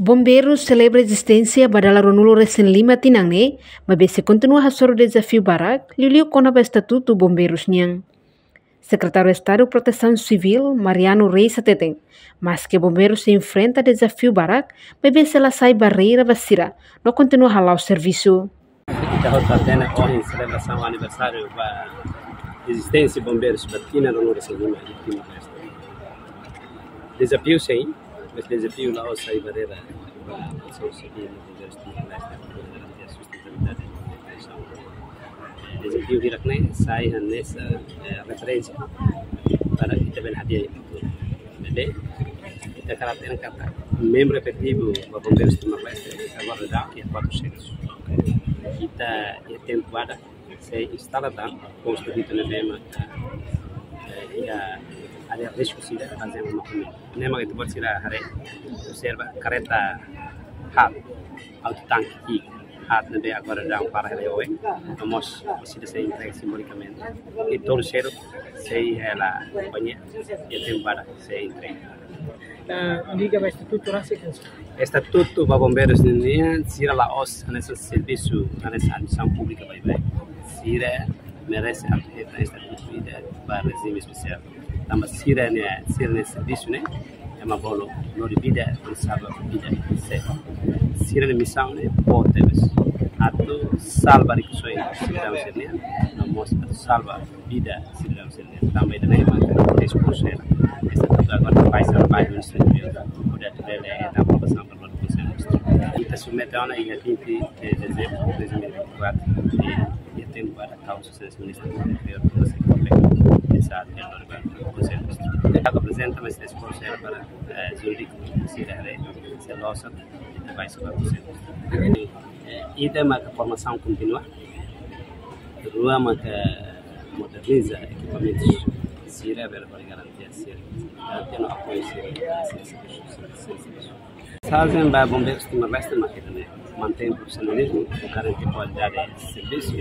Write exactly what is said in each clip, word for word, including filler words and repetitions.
Bombeirus selebra ezisténsia ba dala ruanulu-resin-lima tinan ne'e, maibé sei kontinua hasoru dezafiu barak, liuliu kona-ba estatutu bombeirus nian. Sekretáriu Estadu Protesaun Sivíl, Mariano Reis hateten, maske bombeirus sei enfrenta dezafiu barak, maibé sei la sai barreira ba sira, no kontinua hala'o servisu. Ita hotu hatene ohin selebrasaun aniversáriu ba ezisténsia bombeirus ba tinan ruanulu-resin-lima iha Timor-Leste. Dezafiu sei, mas dezafiu la'ós sai barreira ba protesaun sivíl no bombeirus Timor-Leste, para garantia sustentabilidade da instituisaun. Dezafiu hirak-ne'e sai hanesan, eh, referénsia para ita bele hadi'a iha futuru. Ne'ebé, ita hakarak hateten katak membru efetivu ba bombeirus Timor-Leste agora daudaun iha quatrocentos. Ita iha tempu badak sei instala tan postu Dito ne'ebé mak, eh, iha área risku sira, fazenda Macunaíma. Ne'e mak ita-boot sira haree, observa karreta haat, auto tanke ki'ik haat ne'ebé agora daudaun para hela iha oin, no mós sira sei entrega simbolikamente. I tolu seluk sei hela Baña, iha tempu badak sei entrega. Ah, liga ba estatutu rasik kan? Estatutu ba bombeirus nian, sira la'ós hanesan servisu, hanesan administrasaun públika baibain. Sira merese atu hetan estatutu ida ba rejime espesiál. Tanba sira-nia, sira-nia servisu ne'e ema bolu lori vida, no salva vida. Sira-nia misaun ne'e boot tebes. Atu salva rikusoin sidadaun sira-nian, no mós atu salva vida sidadaun sira-nian. Tanba ida-ne'e mak ita espozu hela. Estatutu agora faz trabalho no sentido, hodi atu bele hetan aprovasaun ba Konsellu Ministru. Ita submete ona iha vinte de dezembro de dois mil e vinte e quatro, i, i tempu para kausa Ministru Interiór, Konsellu Ministru. Ita aprezenta, mas espozu hela para, eh, jurídiku, se da rei, se losa, ita bá iha Konsellu Ministru. Eh, ida maka formasaun kontinua, rua maka moderniza ekipamentus sira, bele garantia sira, garantia no apoiu sira, sira, sira, sira. Mensajen ba bombeirus Timor-Leste mak ida-ne'e, mantein profesionalizmu, garantia kualidade servisu,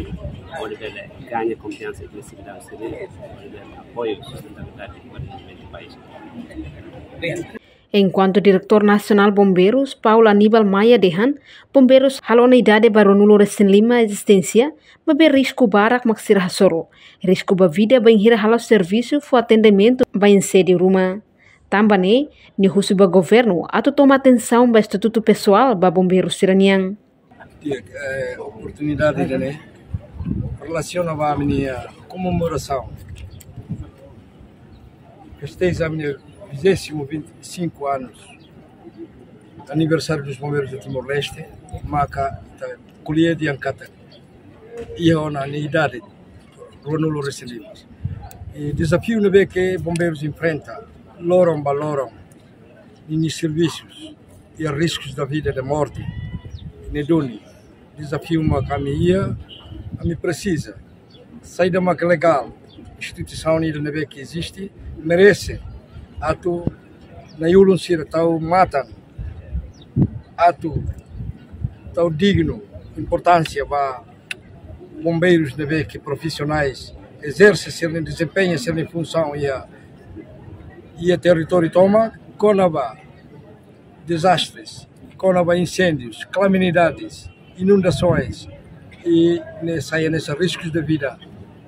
hodi bele gaña konfiansa iha sidadaun sira, hodi bele apoiu sustentabilidade ba dezenvolvimentu país. Enkuantu Diretór Nasionál Bombeirus, Paulo Aníbal Maia dehan, bombeirus halo ona idade ba ruanulu-resin-lima ezisténsia, maibé risku barak mak sira hasoru. Risku ba vida bainhira hala'o servisu fó atendimentu ba inséndiu ruma. Tanba ne'e, nia husu ba governu atu toma atensaun ba estatutu pesoál ba bombeirus sira-nian. Di'ak, eh, oportunidade ida-ne'e, relasiona ba ami-nia komemorasaun, festeja ami-nia vigésimo vinte e cinco anos, aniversário dos Bombeiros de Timor-Leste, maka ita ko'alia dehan katak iha ona nia idade ruanulu-resin-lima. I dezafiu ne'ebé ke bombeirus enfrenta loron ba loron, ninia servisus, iha riskus da vida, da morte, ne'e duni. Dezafiu mak ami iha, ami presiza, saida mak legál, instituisaun ida ne'ebé ke eziste, merese atu na'i-ulun sira tau matan, atu tau dignu importánsia ba bombeirus ne'ebé ke profisionais ezerse sira-nia, dezempeña sira-nia funsaun iha, iha territóriu tomak, kona-ba dezastres, kona-ba inséndius, kalamidades, inundasoens, i ne'e sai hanesan riskus de vida,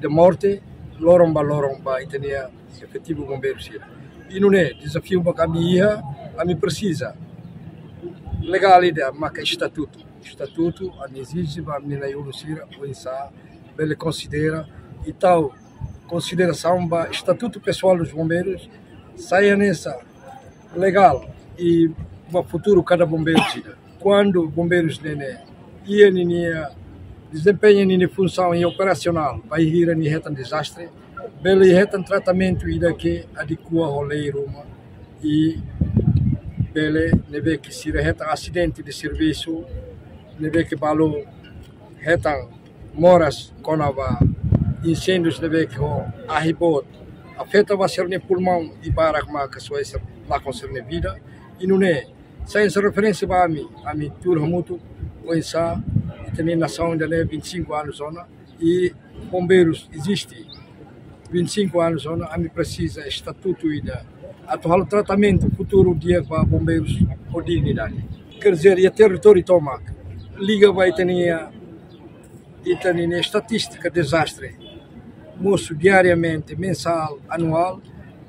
de morte, loron ba loron ba ita-nia efetivu bombeirus sira. I nune'e, dezafiu mak ami iha, ami presiza legál ida maka estatutu. Estatutu, ami ezije ba ami-nia na'i-ulun sira, oinsá bele konsidera, i tau konsiderasaun ba estatutu pesoál dos bombeirus, sai hanesan legál i ba futuru kada bombeiru sira. Kuandu bombeirus ne'e iha ninia, dezempeña ninia funsaun iha operasionál, bainhira nia hetan dezastre, bele hetan tratamentu ida ke adekua ho lei ruma, i bele ne'ebé ke sira hetan asidente de servisu, ne'ebé ke balu hetan moras kona-ba inséndius ne'ebé ke ho ahi boot afeta ba sira-nia pulmaun i barak maka soe sira lakon sira-nia vida. I nune'e, sai hanesan referénsia ba ami, ami tuur hamutuk, oinsá ita-nia nasaun ida-ne'e vinte e cinco anos ona, i bombeirus eziste vinte e cinco anos ona, ami presiza estatutu ida atu halo tratamentu futuru di'ak ba bombeirus ho dignidade. Quer dizer, iha territóriu tomak, liga ba ita-nia, ita-nia estatístika dezastre, mosu diariamente, mensal, anuál,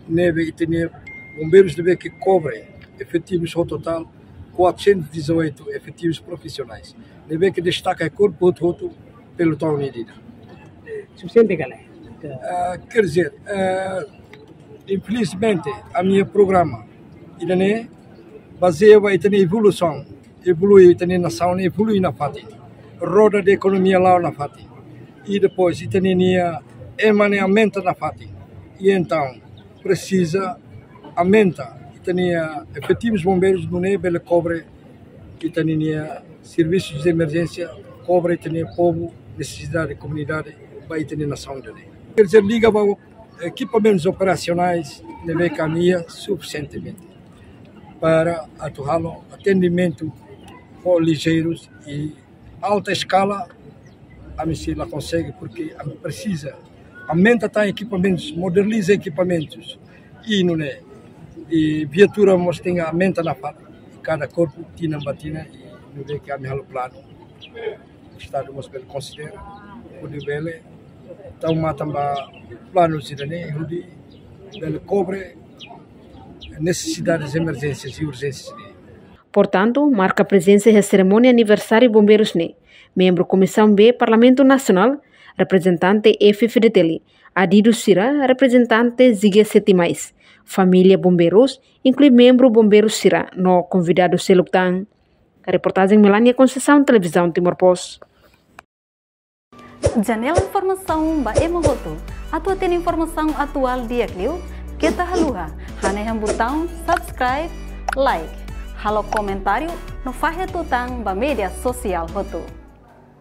ne'ebé ita-nia bombeirus ne'ebé ke kobre efetivus ho totál quatrocentos e dezoito efetivus profisionais. Ne'ebé ke destaka korpu hotu-hotu pelotaun ida. Sufisiente ka lae? Ah, quer dizer, ah, infelizmente, ami-nia programa ida-ne'e bazeia ba ita-nia evolusaun, evolui ita-nia nasaun, evolui nafatin. Roda de ekonomia la'o nafatin. I depois, ita-nia ema ne'e aumenta nafatin. I entaun, presiza aumenta ita-nia efetivus bombeirus, nune'e bele kobre ita-nia servisus de emerjénsia, kobre ita-nia povu nesesidade, komunidade, ba ita-nia nasaun ida-ne'e. Quer dizer, liga ba ekipamentus operasionais ne'ebé ke ami iha sufisientemente para atu halo atendimentu ho lijeirus i alta eskala, ami sei la konsege, porke ami presiza aumenta tan ekipamentus, moderniza ekipamentus, i nune'e, i viatura mós tenke aumenta nafatin, kada korpu tinan ba tinan, i nune'e ke ami halo planu. Estadu mós bele konsidera, hodi bele tau matan ba planu ida-ne'e, hodi bele kobre nesesidades, emerjénsias i urjénsias. Portantu, marka prezensa iha serimónia aniversáriu bombeirus ne'e, membru Komisaun B Parlamentu Nasionál, reprezentante F F D T L, adidu sira, reprezentante G sete mais, família bombeirus, inklui membru bombeirus sira no konvidadu seluk tan. Reportajen Melania Conceição, Televizaun Timor Post. Janela informasaun ba ema hotu. Atu hatene informasaun atuál di'ak liu, keta haluha hanehan butaun subscribe, like, halo komentáriu no fahe tutan ba média sosiál hotu.